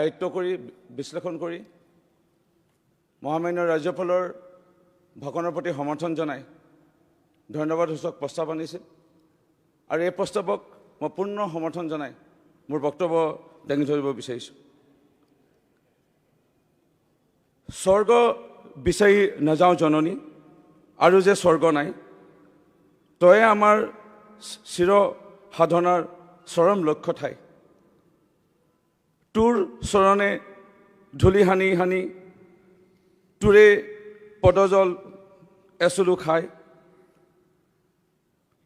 আয়ত্ব কৰি বিশ্লেষণ কৰি মহামান্য ৰাজ্যপালৰ ভাষণৰ প্ৰতি সমৰ্থন জনাই ধন্যবাদসূচক প্ৰস্তাৱ আনিছিল আৰু এই প্ৰস্তাৱক মই পূৰ্ণ সমৰ্থন জনাই মোৰ বক্তব্য দাঙি ধৰিব বিচাৰিছোঁ। স্বৰ্গ বিচাৰি নাযাওঁ জননী, আৰু যে স্বৰ্গ নাই, তয়ে আমাৰ চিৰ সাধনাৰ চৰম লক্ষ্য ঠাই। তোৰ চৰণে ধূলি সানি সানি তোৰে পদজল এচলু খাই,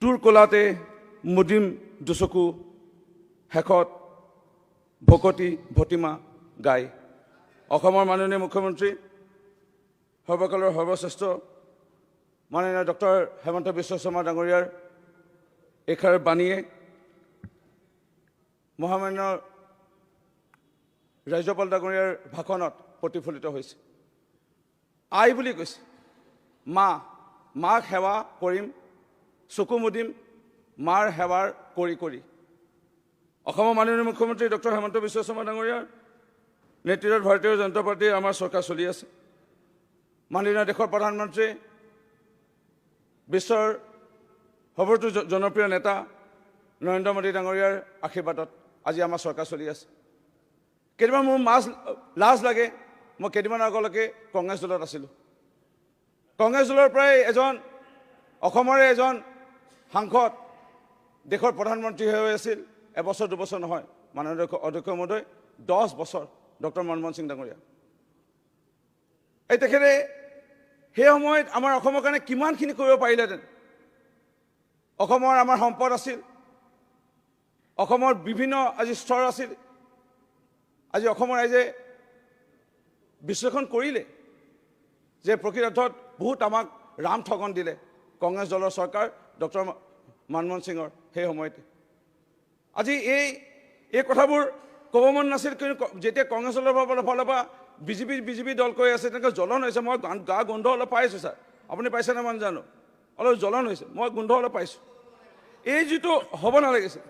তোৰ কোলাতে মুদিম দুচকু, শেষত ভকতি ভটিমা গাই। অসমৰ মাননীয় মুখ্যমন্ত্ৰী, সৰ্বকালৰ সৰ্বশ্ৰেষ্ঠ মাননীয় ডক্টৰ হেমন্ত বিশ্ব শৰ্মা ডাঙৰীয়াৰ এইষাৰ বাণীয়ে মহামান্য ৰাজ্যপাল ডাঙৰীয়াৰ ভাষণত প্ৰতিফলিত হৈছে। আই বুলি কৈছে, মা, মাক সেৱা কৰিম, চকু মুদিম মাৰ সেৱাৰ কৰি কৰি। অসমৰ মাননীয় মুখ্যমন্ত্ৰী ডক্টৰ হেমন্ত বিশ্ব শৰ্মা ডাঙৰীয়াৰ নেতৃত্বত ভাৰতীয় জনতা পাৰ্টীৰ আমাৰ চৰকাৰ চলি আছে। মাননীয় দেশৰ প্ৰধানমন্ত্ৰী, বিশ্বৰ সৰ্বতো জনপ্ৰিয় নেতা নৰেন্দ্ৰ মোদী ডাঙৰীয়াৰ আশীৰ্বাদত আজি আমাৰ চৰকাৰ চলি আছে। কেতিয়াবা মোৰ লাজ লাগে, মই কেইদিনমান আগলৈকে কংগ্ৰেছ দলত আছিলোঁ। কংগ্ৰেছ দলৰ পৰাই এজন অসমৰে এজন সাংসদ দেশৰ প্ৰধানমন্ত্ৰী হৈ আছিল, এবছৰ দুবছৰ নহয়, মাননীয় অধ্যক্ষ মহোদয়, 10 বছৰ ডক্টৰ মনমোহন সিং ডাঙৰীয়া। এই তেখেতে সেই সময়ত আমাৰ অসমৰ কাৰণে কিমানখিনি কৰিব পাৰিলেহেঁতেন। অসমৰ আমাৰ সম্পদ আছিল, অসমৰ বিভিন্ন আজি স্তৰ আছিল। আজি অসমৰ ৰাইজে বিশ্লেষণ কৰিলে যে প্ৰকৃতাৰ্থত বহুত আমাক ৰাম ঠগন দিলে কংগ্ৰেছ দলৰ চৰকাৰ ডক্টৰ মনমোহন সিঙৰ সেই সময়তে। আজি এই কথাবোৰ ক'ব মন নাছিল, কিন্তু যেতিয়া কংগ্ৰেছ দলৰ ফালৰ পৰা বিজেপি দল কৈ আছে, তেনেকৈ জ্বলন হৈছে। মই গা গোন্ধ অলপ পাইছোঁ ছাৰ, আপুনি পাইছেনে মই নাজানো, অলপ জ্বলন হৈছে, মই গোন্ধ অলপ পাইছোঁ। এই যিটো হ'ব নালাগিছিল।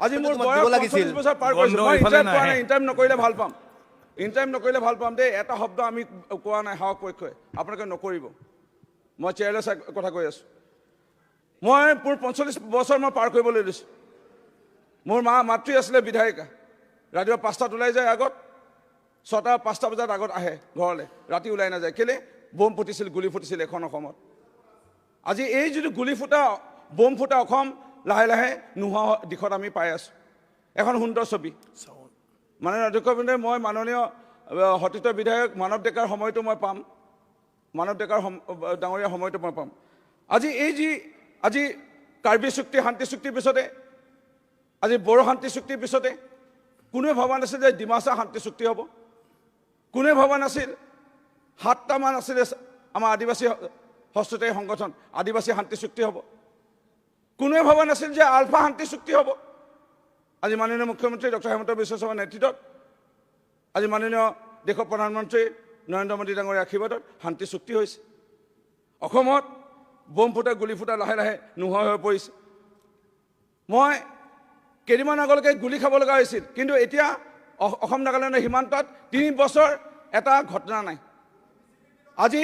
আজি মোৰ বয়স 45 বছৰ পাৰ কৰিছোঁ, মই ইণ্টাৰভিউ পোৱা নাই, ইণ্টাৰভিউ নকৰিলে ভাল পাম, ইণ্টাৰভিউ নকৰিলে ভাল পাম দেই। এটা শব্দ আমি কোৱা নাই সাহস পক্ষই, আপোনালোকে নকৰিব, মই চেয়াৰলেছ কথা কৈ আছোঁ। মই মোৰ 45 বছৰ মই পাৰ কৰিবলৈ লৈছোঁ। মোৰ মাতৃ আছিলে বিধায়িকা, ৰাতিপুৱা 5টাত ওলাই যায়, আগত 6টা 5টা বজাত আগত আহে ঘৰলৈ, ৰাতি ওলাই নাযায়। কেলৈ? বোম ফুটিছিল, গুলী ফুটিছিল এখন অসমত। আজি এই যিটো গুলী ফুটা, বোম ফুটা অসম লাহে লাহে নোহোৱা দিশত আমি পাই আছোঁ। এখন সুন্দৰ ছবি। মাননীয় অধ্যক্ষ, মই মাননীয় সতীৰ্থ বিধায়ক মানৱ ডেকাৰ সময়টো মই পাম, মানৱ ডেকাৰ ডাঙৰীয়াৰ সময়টো মই পাম। আজি এই যি আজি কাৰ্বি চুক্তি, শান্তি চুক্তিৰ পিছতে, আজি বড়ো শান্তি চুক্তিৰ পিছতে কোনোৱে ভবা নাছিল যে ডিমাচা শান্তি চুক্তি হ'ব, কোনোৱে ভবা নাছিল 7টামান আছিলে আমাৰ আদিবাসী হস্ততায়ী সংগঠন, আদিবাসী শান্তি চুক্তি হ'ব, কোনোৱে ভবা নাছিল যে আলফা শান্তি চুক্তি হ'ব। আজি মাননীয় মুখ্যমন্ত্ৰী ডক্টৰ হেমন্ত বিশ্ব শৰ্মাৰ নেতৃত্বত, আজি মাননীয় দেশৰ প্ৰধানমন্ত্ৰী নৰেন্দ্ৰ মোদী ডাঙৰীয়াৰ আশীৰ্বাদত শান্তি চুক্তি হৈছে। অসমত বোম ফুটা, গুলী ফুটা লাহে লাহে নোহোৱা হৈ পৰিছে। মই কেইদিনমান আগলৈকে গুলী খাব লগা হৈছিল, কিন্তু এতিয়া অসম নাগালেণ্ডৰ সীমান্তত 3 বছৰ এটা ঘটনা নাই। আজি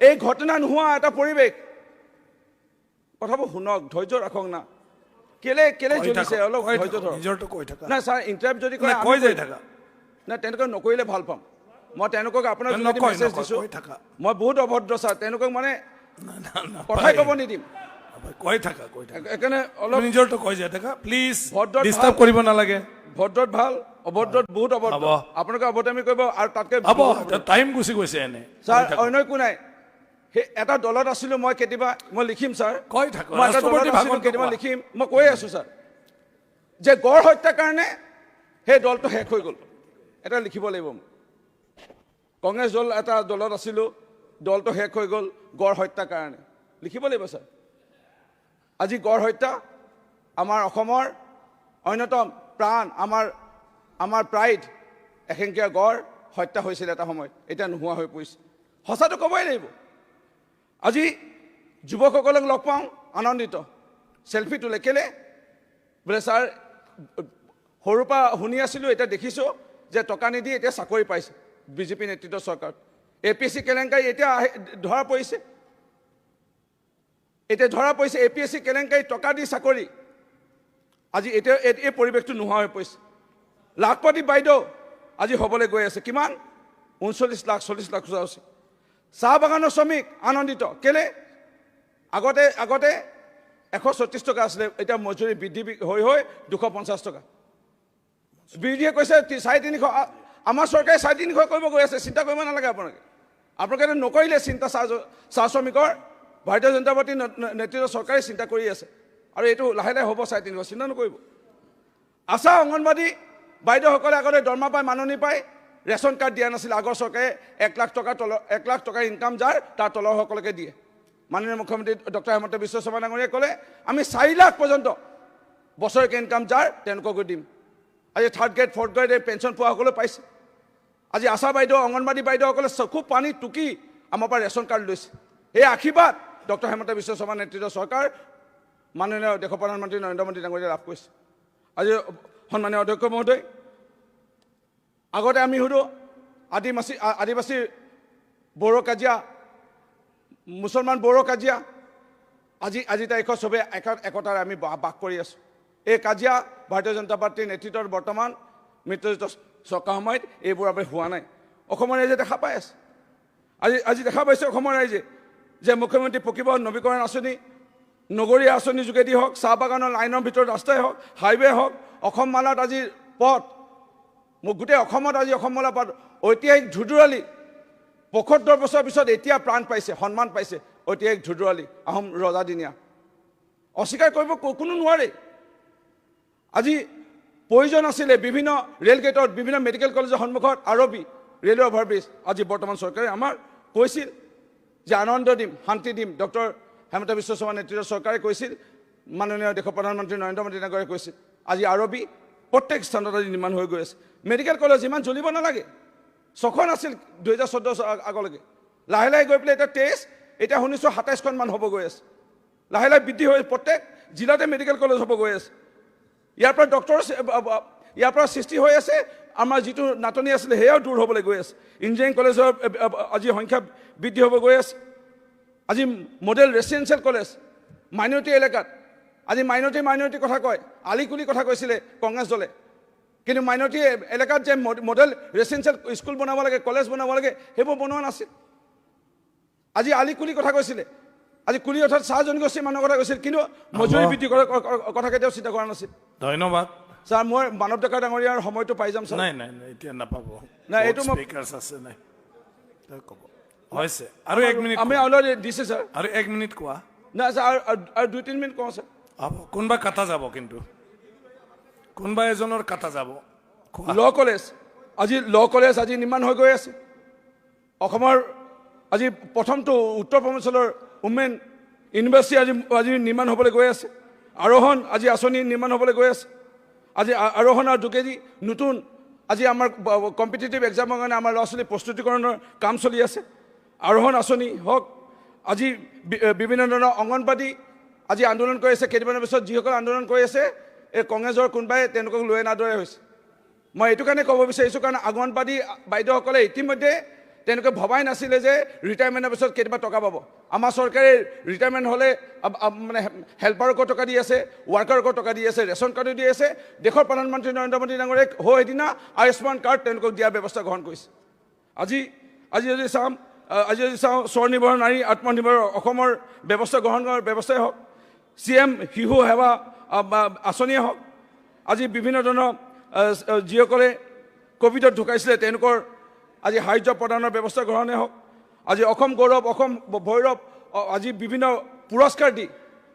এই ঘটনা নোহোৱা এটা পৰিৱেশ। কথাবোৰ শুনক, ধৈৰ্য ৰাখক না। কেলে কেলে জ্বলিছে, অলপ ধৈৰ্য ধৰক। নাই ছাৰ, ইণ্টাৰভিউ যদি কৰে কৈ যাই থাকা। নাই, তেনেকৈ নকৰিলে ভাল পাম। মই তেওঁলোকক আপোনাৰ মেছেজ দিছোঁ, মই বহুত অভদ্ৰ ছাৰ, তেওঁলোকক মানে কথাই ক'ব নিদিম। কৈ থাকা, কৈ থাকা, সেইকাৰণে অলপ নিজৰটো কৈ যাই থাকা প্লিজ, ডিষ্টাৰ্ব কৰিব নালাগে। ভদ্ৰত ভাল, অভদ্ৰত বহুত অভদ্ৰ। আপোনালোকে অভদ্ৰামি কৰিব আৰু তাতকৈ হ'ব, টাইম গুচি গৈছে এনে ছাৰ। অন্য একো নাই, সেই এটা দলত আছিলোঁ মই, কেতিয়াবা মই লিখিম ছাৰ, কৈ থাকক, মই এটা দলত আছিলোঁ, কেতিয়াবা লিখিম, মই কৈ আছোঁ ছাৰ যে গড় হত্যাৰ কাৰণে সেই দলটো শেষ হৈ গ'ল। এটা লিখিব লাগিব মোক। কংগ্ৰেছ দল এটা দলত আছিলোঁ, দলটো শেষ হৈ গ'ল গড় হত্যাৰ কাৰণে, লিখিব লাগিব ছাৰ। আজি গড় হত্যা আমাৰ অসমৰ অন্যতম প্ৰাণ, আমাৰ প্ৰাইড এশিঙীয়া গড় হত্যা হৈছিল এটা সময়ত, এতিয়া নোহোৱা হৈ পৰিছে। সঁচাটো ক'বই লাগিব। আজি যুৱকসকলক লগ পাওঁ, আনন্দিত, চেলফি তোলে। কেলে বোলে ছাৰ, সৰুৰ পৰা শুনি আছিলোঁ, এতিয়া দেখিছোঁ যে টকা নিদি এতিয়া চাকৰি পাইছে বিজেপি নেতৃত্বৰ চৰকাৰত। এ পি এছ চি কেলেংকাৰী এতিয়া ধৰা পৰিছে, এতিয়া ধৰা পৰিছে এ পি এছ চি কেলেংকাৰী টকা দি চাকৰি। আজি এতিয়া এই পৰিৱেশটো নোহোৱা হৈ পৰিছে। লাখপতি বাইদেউ আজি হ'বলৈ গৈ আছে কিমান, 39 লাখ 40 লাখ হৈছে। চাহ বাগানৰ শ্ৰমিক আনন্দিত, কেলে? আগতে আগতে 136 টকা আছিলে, এতিয়া মজুৰি বৃদ্ধি হৈ হৈ 250 টকা। বিৰোধীয়ে কৈছে 350, আমাৰ চৰকাৰে 350 কৰিব গৈ আছে, চিন্তা কৰিব নালাগে আপোনালোকে। আপোনালোকে নকৰিলে চিন্তা, চাহ শ্ৰমিকৰ ভাৰতীয় জনতা পাৰ্টীৰ নেতৃত্বৰ চৰকাৰে চিন্তা কৰি আছে আৰু এইটো লাহে লাহে হ'ব 350, চিন্তা নকৰিব। আশা অংগনবাদী বাইদেউসকলে আগতে দৰমহা পায়, মাননি পায়, ৰেচন কাৰ্ড দিয়া নাছিল। আগৰ চৰকাৰে 1 লাখ টকাৰ তলৰ, 1 লাখ টকাৰ ইনকাম যাৰ তাৰ তলৰসকলকে দিয়ে। মাননীয় মুখ্যমন্ত্ৰী ডক্টৰ হিমন্ত বিশ্ব শৰ্মা ডাঙৰীয়াই ক'লে আমি 4 লাখ পৰ্যন্ত বছৰেকীয়া ইনকাম যাৰ তেওঁলোককো দিম। আজি থাৰ্ড গ্ৰেড ফ'ৰ্থ গ্ৰেড এই পেঞ্চন পোৱাসকলেও পাইছে। আজি আশা বাইদেউ অংগনবাদী বাইদেউসকলে চকু পানী টুকি আমাৰ পৰা ৰেচন কাৰ্ড লৈছে। এই আশীৰ্বাদ ডক্টৰ হিমন্ত বিশ্ব শৰ্মা নেতৃত্বৰ চৰকাৰ মাননীয় দেশৰ প্ৰধানমন্ত্ৰী নৰেন্দ্ৰ মোদী ডাঙৰীয়াই লাভ কৰিছে। আজি সন্মানীয় অধ্যক্ষ মহোদয়, আগতে আমি সোধোঁ আদিবাসী বড়ো কাজিয়া, মুছলমান বড়ো কাজিয়া, আজি আজি তাৰিখত চবেই একতাৰে আমি বাস কৰি আছোঁ। এই কাজিয়া ভাৰতীয় জনতা পাৰ্টীৰ নেতৃত্বত বৰ্তমান মিত্ৰজোঁটৰ চৰকাৰ সময়ত এইবোৰ আমি হোৱা নাই। অসমৰ ৰাইজে দেখা পাই আছে, আজি আজি দেখা পাইছে অসমৰ ৰাইজে যে মুখ্যমন্ত্ৰী পকীবহন নৱীকৰণ আঁচনি, নগৰীয়া আঁচনিৰ যোগেদি হওক, চাহ বাগানৰ লাইনৰ ভিতৰত ৰাস্তাই হওক, হাইৱে হওক, অসম মালাত আজি পথ, মোক গোটেই অসমত আজি অসম মালা পথ ঐতিহাসিক ধুদুৰালি 75 বছৰ পিছত এতিয়া প্ৰাণ পাইছে, সন্মান পাইছে ঐতিহাসিক ধুদুৰালি আহোম ৰজাদিনীয়া। অস্বীকাৰ কৰিব কোনো নোৱাৰে। আজি প্ৰয়োজন আছিলে বিভিন্ন ৰেলগেটত, বিভিন্ন মেডিকেল কলেজৰ সন্মুখত আৰবি ৰেলৱে অভাৰব্ৰিজ আজি বৰ্তমান চৰকাৰে আমাৰ কৈছিল যে আনন্দ দিম, শান্তি দিম। ডক্টৰ হিমন্ত বিশ্ব শৰ্মা নেতৃত্বৰ চৰকাৰে কৈছিল, মাননীয় দেশৰ প্ৰধানমন্ত্ৰী নৰেন্দ্ৰ মোদী ডাঙৰীয়াই কৈছিল। আজি আৰবি প্ৰত্যেক স্থানত আজি নিৰ্মাণ হৈ গৈ আছে। মেডিকেল কলেজ ইমান জ্বলিব নালাগে, 6খন আছিল 2014 আগলৈকে, লাহে লাহে গৈ পেলাই এতিয়া 23, এতিয়া শুনিছোঁ 27খনমান হ'ব গৈ আছে। লাহে লাহে বৃদ্ধি হৈ প্ৰত্যেক জিলাতে মেডিকেল কলেজ হ'ব গৈ আছে। ইয়াৰ পৰা ডক্টৰ ইয়াৰ পৰা সৃষ্টি হৈ আছে, আমাৰ যিটো নাটনি আছিলে সেয়াও দূৰ হ'বলৈ গৈ আছে। ইঞ্জিনিয়াৰিং কলেজৰ আজি সংখ্যা বৃদ্ধি হ'ব গৈ আছে। আজি মডেল ৰেচিডেঞ্চিয়েল কলেজ মাইনৰিটি এলেকাত আজি মাইনৰিটি কথা কয়, আলিকুলি কথা কৈছিলে কংগ্ৰেছ দলে, কিন্তু মাইনৰিটি এলেকাত যে মডেল ৰেচিডেঞ্চিয়েল স্কুল বনাব লাগে, কলেজ বনাব লাগে, সেইবোৰ বনোৱা নাছিল। আজি আলিকুলি কথা কৈছিলে, আজি কুলি অৰ্থাৎ চাহ জনগোষ্ঠীৰ মানুহৰ কথা কৈছিল, কিন্তু মজুৰি বৃদ্ধি কৰাৰ কথা কেতিয়াও চিন্তা কৰা নাছিল। ধন্যবাদ ছাৰ। মই মানৱ ডেকা ডাঙৰীয়াৰ সময়টো পাই যাম ছাৰ। নাই নাই নাই, এতিয়া নাপাব। নাই, এইটো স্পীকাৰ্ছ আছে, নাই ক'ব হৈছে। আৰু 1 মিনিট আমি অলৰেডি দিছে ছাৰ। আৰু 1 মিনিট কোৱা। নাই ছাৰ, আৰু 2-3 মিনিট কওঁ ছাৰ। হ'ব, কোনোবা কাটা যাব, কিন্তু কোনোবা এজনৰ কাটা যাব। ল কলেজ আজি, ল কলেজ আজি নিৰ্মাণ হৈ গৈ আছে। অসমৰ আজি প্ৰথমটো উত্তৰ পূৰ্বাঞ্চলৰ উমেন ইউনিভাৰ্চিটি আজি আজি নিৰ্মাণ হ'বলৈ গৈ আছে। আৰোহণ আজি আঁচনি নিৰ্মাণ হ'বলৈ গৈ আছে। আজি আৰোহণৰ যোগেদি নতুন আজি আমাৰ কম্পিটিটিভ এক্সামৰ কাৰণে আমাৰ ল'ৰা ছোৱালী প্ৰস্তুতিকৰণৰ কাম চলি আছে। আৰোহণ আঁচনি হওক, আজি বিভিন্ন ধৰণৰ অংগনবাদী আজি আন্দোলন কৰি আছে। কেইদিনমানৰ পিছত যিসকল আন্দোলন কৰি আছে এই কংগ্ৰেছৰ কোনোবাই তেওঁলোকক লৈ অনাৰ দৰে হৈছে। মই এইটো কাৰণে ক'ব বিচাৰিছোঁ, কাৰণ অংগনবাদী বাইদেউসকলে ইতিমধ্যে তেওঁলোকে ভবাই নাছিলে যে ৰিটায়াৰমেণ্টৰ পিছত কেতিয়াবা টকা পাব। আমাৰ চৰকাৰে ৰিটায়াৰমেণ্ট হ'লে মানে হেল্পাৰকো টকা দি আছে, ৱাৰ্কাৰকো টকা দি আছে, ৰেচন কাৰ্ডো দি আছে। দেশৰ প্ৰধানমন্ত্ৰী নৰেন্দ্ৰ মোদী ডাঙৰীয়াই হৈ সেইদিনা আয়ুষ্মান কাৰ্ড তেওঁলোকক দিয়াৰ ব্যৱস্থা গ্ৰহণ কৰিছে। আজি আজি যদি চাম, আজি যদি চাওঁ স্বনিৰ্ভৰ নাৰী আত্মনিৰ্ভৰ অসমৰ ব্যৱস্থা গ্ৰহণ কৰাৰ ব্যৱস্থাই হওক, চি এম শিশু সেৱা আঁচনিয়ে হওক, আজি বিভিন্ন ধৰণৰ যিসকলে ক'ভিডত ঢুকাইছিলে তেওঁলোকৰ আজি সাহাৰ্য প্ৰদানৰ ব্যৱস্থা গ্ৰহণেই হওক, আজি অসম গৌৰৱ অসম ভৈৰৱ আজি বিভিন্ন পুৰস্কাৰ দি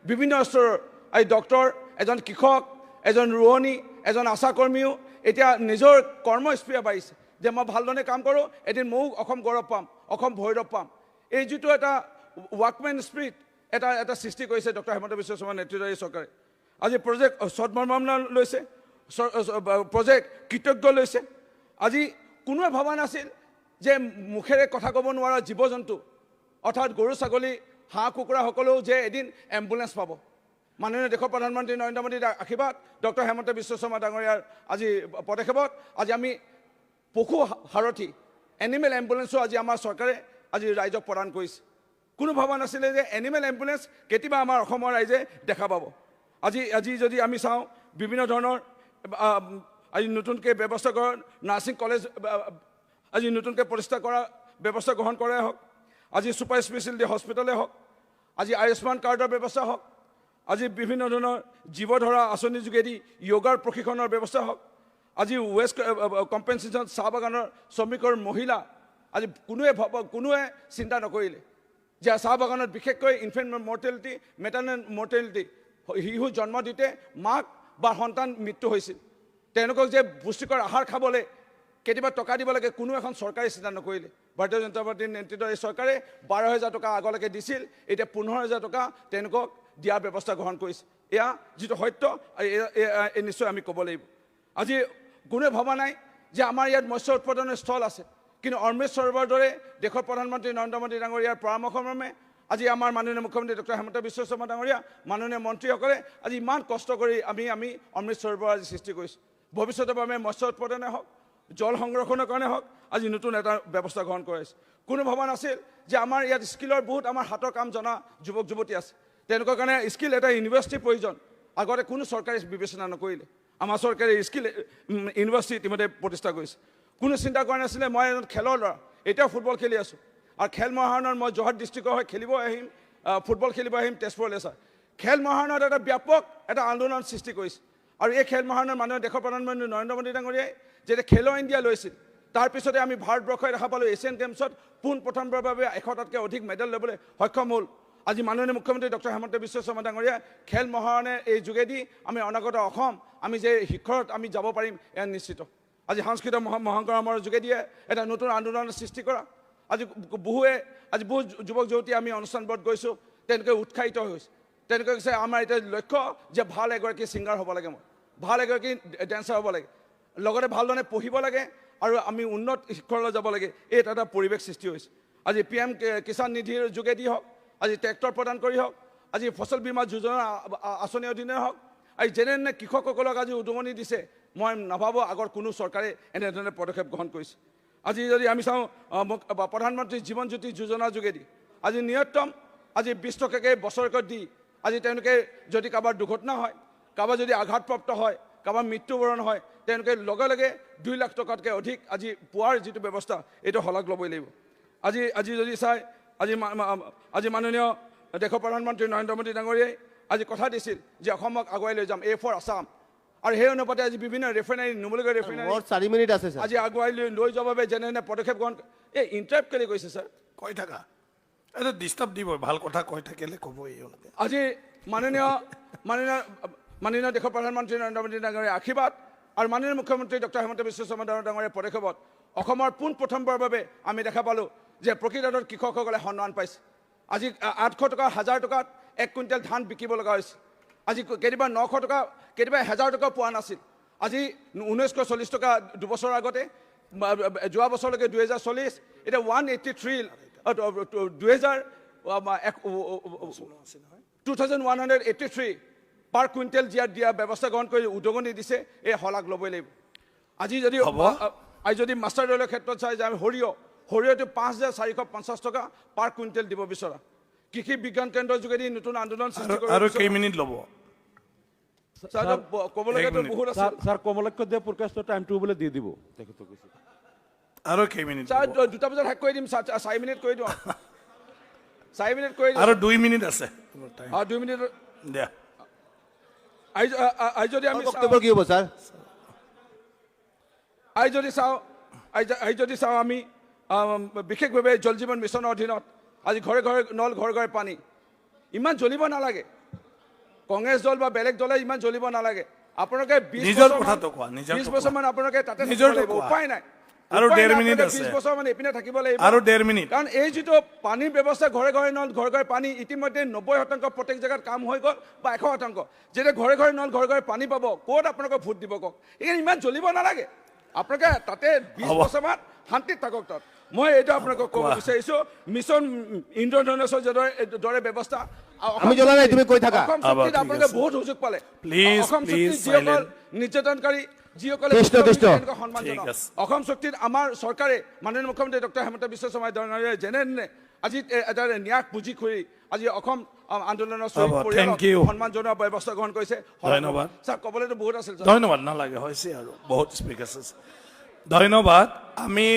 বিভিন্ন স্তৰৰ আজি ডক্টৰ, এজন কৃষক, এজন ৰোৱনী, এজন আশাকৰ্মীও এতিয়া নিজৰ কৰ্মস্পৃহা বাঢ়িছে যে মই ভালধৰণে কাম কৰোঁ, এদিন ময়ো অসম গৌৰৱ পাম, অসম ভৈৰৱ পাম। এই যিটো এটা ৱাৰ্কমেন স্পিৰিট এটা এটা সৃষ্টি কৰিছে ডক্টৰ হিমন্ত বিশ্ব শৰ্মা নেতৃত্বৰ এই চৰকাৰে। আজি প্ৰজেক্ট সদ্ভাৱনা লৈছে, প্ৰজেক্ট কৃতজ্ঞ লৈছে। আজি কোনোৱে ভবা নাছিল যে মুখেৰে কথা ক'ব নোৱাৰা জীৱ জন্তু অৰ্থাৎ গৰু ছাগলী হাঁহ কুকুৰা সকলেও যে এদিন এম্বুলেঞ্চ পাব। মাননীয় দেশৰ প্ৰধানমন্ত্ৰী নৰেন্দ্ৰ মোদীৰ আশীৰ্বাদ, ডক্টৰ হিমন্ত বিশ্ব শৰ্মা ডাঙৰীয়াৰ আজি পদক্ষেপত আজি আমি পশু সাৰথি, এনিমেল এম্বুলেঞ্চো আজি আমাৰ চৰকাৰে আজি ৰাইজক প্ৰদান কৰিছে। কোনো ভবা নাছিলে যে এনিমেল এম্বুলেঞ্চ কেতিয়াবা আমাৰ অসমৰ ৰাইজে দেখা পাব। আজি যদি আমি চাওঁ, বিভিন্ন ধৰণৰ আজি নতুনকৈ ব্যৱস্থা কৰা, নাৰ্ছিং কলেজ আজি নতুনকৈ প্ৰতিষ্ঠা কৰা ব্যৱস্থা গ্ৰহণ কৰাই হওক, আজি ছুপাৰ স্পেচিয়েলিটি হস্পিটেলেই হওক, আজি আয়ুষ্মান কাৰ্ডৰ ব্যৱস্থা হওক, আজি বিভিন্ন ধৰণৰ জীৱধৰা আঁচনিৰ যোগেদি য়োগাৰ প্ৰশিক্ষণৰ ব্যৱস্থা হওক, আজি ৱেষ্ট কম্পেনচেশ্যন চাহ বাগানৰ শ্ৰমিকৰ মহিলা, আজি কোনোৱে চিন্তা নকৰিলে যে চাহ বাগানত বিশেষকৈ ইনফেণ্ট মৰ্টেলিটি, মেটাৰ্নেল মৰ্টেলিটি, শিশু জন্ম দিওঁতে মাক বা সন্তান মৃত্যু হৈছিল, তেওঁলোকক যে পুষ্টিকৰ আহাৰ খাবলৈ কেতিয়াবা টকা দিব লাগে, কোনো এখন চৰকাৰে চিন্তা নকৰিলে। ভাৰতীয় জনতা পাৰ্টীৰ নেতৃত্বৰ এই চৰকাৰে 12,000 টকা আগলৈকে দিছিল, এতিয়া 15,000 টকা তেওঁলোকক দিয়াৰ ব্যৱস্থা গ্ৰহণ কৰিছে। এয়া যিটো সত্য, নিশ্চয় আমি ক'ব লাগিব। আজি কোনোৱে ভবা নাই যে আমাৰ ইয়াত মৎস্য উৎপাদনৰ স্থল আছে, কিন্তু অমৃত সৰোবৰৰ দৰে দেশৰ প্ৰধানমন্ত্ৰী নৰেন্দ্ৰ মোদী ডাঙৰীয়াৰ পৰামৰ্শক্ৰমে আজি আমাৰ মাননীয় মুখ্যমন্ত্ৰী ডক্টৰ হিমন্ত বিশ্ব শৰ্মা ডাঙৰীয়া, মাননীয় মন্ত্ৰীসকলে আজি ইমান কষ্ট কৰি আমি অমৃত সৰোবৰ আজি সৃষ্টি কৰিছোঁ। ভৱিষ্যতৰ বাবে মৎস্য উৎপাদনে হওক, জল সংৰক্ষণৰ কাৰণে হওক, আজি নতুন এটা ব্যৱস্থা গ্ৰহণ কৰাইছে। কোনো ভবা নাছিল যে আমাৰ ইয়াত স্কিলৰ বহুত আমাৰ হাতৰ কাম জনা যুৱক যুৱতী আছে, তেওঁলোকৰ কাৰণে স্কিল এটা ইউনিভাৰ্চিটিৰ প্ৰয়োজন। আগতে কোনো চৰকাৰে বিবেচনা নকৰিলে, আমাৰ চৰকাৰে স্কিল ইউনিভাৰ্চিটি ইতিমধ্যে প্ৰতিষ্ঠা কৰিছে। কোনো চিন্তা কৰা নাছিলে মই এজন খেলৰ ল'ৰা, এতিয়াও ফুটবল খেলি আছোঁ আৰু খেল মহাৰণৰ মই যোৰহাট ডিষ্ট্ৰিক্টৰ হৈ খেলিব আহিম, ফুটবল খেলিব আহিম তেজপুৰলৈ। ছাৰ, খেল মহাৰণত এটা ব্যাপক এটা আন্দোলন সৃষ্টি কৰিছে আৰু এই খেল মহাৰণৰ মানুহে দেশৰ প্ৰধানমন্ত্ৰী নৰেন্দ্ৰ মোদী ডাঙৰীয়াই যেতিয়া খেলো ইণ্ডিয়া লৈছিল, তাৰপিছতে আমি ভাৰতবৰ্ষই দেখা পালোঁ এছিয়ান গেমছত পোনপ্ৰথমবাৰৰ বাবে 100টাতকৈ অধিক মেডেল ল'বলৈ সক্ষম হ'ল। আজি মাননীয় মুখ্যমন্ত্ৰী ডক্টৰ হিমন্ত বিশ্ব শৰ্মা ডাঙৰীয়া খেল মহাৰণে এই যোগেদি আমি অনাগত অসম আমি যে শিখৰত আমি যাব পাৰিম এয়া নিশ্চিত। আজি সাংস্কৃতিক মহাসংগ্ৰামৰ যোগেদিয়ে এটা নতুন আন্দোলনৰ সৃষ্টি কৰা, আজি আজি বহু যুৱক যুৱতী আমি অনুষ্ঠানবোৰত গৈছোঁ, তেওঁলোকে উৎসাহিত হৈছে, তেওঁলোকে কৈছে আমাৰ এতিয়া লক্ষ্য যে ভাল এগৰাকী ছিংগাৰ হ'ব লাগে, মই ভাল এগৰাকী ডেন্সাৰ হ'ব লাগে, লগতে ভালধৰণে পঢ়িব লাগে আৰু আমি উন্নত শিক্ষণলৈ যাব লাগে। এই এটা পৰিৱেশ সৃষ্টি হৈছে। আজি পি এম কিষাণ নিধিৰ যোগেদি হওক, আজি ট্ৰেক্টৰ প্ৰদান কৰি হওক, আজি ফচল বীমা যোজনা আঁচনিৰ অধীনে হওক, আজি যেনেধৰণে কৃষকসকলক আজি উদগনি দিছে, মই নাভাবোঁ আগৰ কোনো চৰকাৰে এনেধৰণে পদক্ষেপ গ্ৰহণ কৰিছে। আজি যদি আমি চাওঁ, প্ৰধানমন্ত্ৰী জীৱন জ্যোতি যোজনাৰ যোগেদি আজি ন্যূনতম আজি 20 টকাকৈ বছৰেকত দি আজি তেওঁলোকে যদি কাৰোবাৰ দুৰ্ঘটনা হয়, কাৰোবাৰ যদি আঘাতপ্ৰাপ্ত হয়, কাৰোবাৰ মৃত্যুবৰণ হয়, তেওঁলোকে লগে লগে 2 লাখ টকাতকৈ অধিক আজি পোৱাৰ যিটো ব্যৱস্থা, এইটো শলাগ ল'বই লাগিব। আজি যদি চাই, আজি মাননীয় দেশৰ প্ৰধানমন্ত্ৰী নৰেন্দ্ৰ মোদী ডাঙৰীয়াই আজি কথা দিছিল যে অসমক আগুৱাই লৈ যাম, এ ফৰ আছাম, আৰু সেই অনুপাতে আজি বিভিন্ন ৰিফাইনাৰী, নুমলীগড় ৰিফাইনাৰী 4 মিনিট আছে ছাৰ, আজি আগুৱাই লৈ যোৱাৰ বাবে যেনেধৰণে পদক্ষেপ গ্ৰহণ, এই ইণ্টাৰাপ্ট কেলৈ কৈছে ছাৰ? কৈ থাকা, এইটো ডিষ্টাৰ্ব দিব, ভাল কথা কৈ থাকিলে ক'ব এওঁলোকে। আজি মাননীয় দেশৰ প্ৰধানমন্ত্ৰী নৰেন্দ্ৰ মোদী ডাঙৰীয়াৰ আশীৰ্বাদ আৰু মাননীয় মুখ্যমন্ত্ৰী ডক্টৰ হিমন্ত বিশ্ব শৰ্মা ডাঙৰীয়াৰ পদক্ষেপত অসমৰ পোনপ্ৰথমবাৰৰ বাবে আমি দেখা পালোঁ যে প্ৰকৃতাৰ্থত কৃষকসকলে সন্মান পাইছে। আজি 800 টকা, 1000 টকাত 1 কুইণ্টেল ধান বিকিব লগা হৈছে। আজি কেতিয়াবা 900 টকা, কেতিয়াবা 1000 টকা পোৱা নাছিল। আজি 1940 টকা দুবছৰৰ আগতে, যোৱা বছৰলৈকে 2040, এতিয়া ওৱান এইট্টি থ্ৰী, দুহেজাৰ, এক, 2183 পাৰ কুইণ্টেল দিয়া ব্যৱস্থা গ্ৰহণ কৰি উদগনি দিছে, এই শলাগ ল'বই লাগিব। হ'ব। আজি যদি মাষ্টাৰ অইলৰ ক্ষেত্ৰত চাই যে আমি সৰিয়হটো 5450 টকা পাৰ কুইণ্টেল দিব বিচৰা, কৃষি বিজ্ঞান কেন্দ্ৰৰ যোগেদি নতুন আন্দোলন সৃষ্টি কৰিব আৰু বিচৰা। কেই মিনিট ল'ব? ছাৰ, ক'বলগীয়াতো এক মিনিট। বহুত আছে। ছাৰ, কমলাক্ষ দে পুৰকাস্তৰ টাইমটো বোলে দি দিব, তেখেতক কৈছে। আৰু কেই মিনিট ছাৰ, ল'ব? 2টা বজাত শেষ কৰি দিম, 4 মিনিট কৰি দিওঁ। 4 মিনিট কৰি দিওঁ। আৰু 2 মিনিট আছে। 2 মিনিট। দিয়া। আজি যদি আমি বক্তব্য কি হ'ব ছাৰ? আজি যদি চাওঁ, আজি যদি চাওঁ আমি, বিশেষভাৱে জল জীৱন মিছনৰ অধীনত আজি ঘৰে ঘৰে নল, ঘৰে ঘৰে পানী, ইমান জ্বলিব নালাগে। কংগ্ৰেছ দল বা বেলেগ দলে ইমান জ্বলিব নালাগে। আপোনালোকে নিজৰ কথাটো কোৱা, নিজৰ 20 কোৱা। বছৰমান আপোনালোকে তাতে থাকিব নিজৰটো লাগিব, কোৱা। উপায় নাই। আৰু উপায় ডেৰ নাই, মিনিট আপোনালোকে আছে। 20 বছৰমান এইপিনে থাকিব লাগিব। আৰু ডেৰ মিনিট। কাৰণ এই যিটো পানীৰ ব্যৱস্থা, ঘৰে ঘৰে নল, ঘৰে ঘৰে পানী, ইতিমধ্যে 90% প্ৰত্যেক জেগাত কাম হৈ গ'ল বা 100%। যেতিয়া ঘৰে ঘৰে নল, ঘৰে ঘৰে পানী পাব, ক'ত আপোনালোকে ভোট দিব কওক? এইখিনি ইমান জ্বলিব নালাগে। আপোনালোকে তাতে 20 হ'ব। বছৰমান শান্তিত থাকক তাত। মই এইটো আপোনালোকক ক'ব কোৱা। বিচাৰিছোঁ, মিছন ইন্দ্ৰধনুষৰ দৰে ব্যৱস্থা, আমি জ্বলা নাই, তুমি কৈ থাকা। অসম হ'ব, চুক্তিত ঠিক আপোনালোকে আছে। বহুত সুযোগ পালে। প্লিজ, অসম প্লিজ, চুক্তিত যিসকল silent. নিৰ্যাতনকাৰী, যিসকলে কৃষ্ণ, কৃষ্ণ। তেওঁলোকক সন্মান ঠিক জনাওক। আছে। অসম চুক্তিত আমাৰ চৰকাৰে, মাননীয় মুখ্যমন্ত্ৰী ডক্টৰ হেমন্ত বিশ্ব শৰ্মা ডাঙৰীয়াই যেনেধৰণে আজি এটা ন্যাস পুঁজি কৰি আজি অসম আন্দোলনৰ শ্বহীদ হ'ব, পৰিয়ালক thank you. সন্মান জনোৱাৰ ব্যৱস্থা গ্ৰহণ কৰিছে। ধন্যবাদ। ছাৰ, ক'বলৈতো বহুত আছিল ছাৰ। ধন্যবাদ, নালাগে, হৈছে আৰু বহুত স্পীকাৰ আছে। ধন্যবাদ। আমি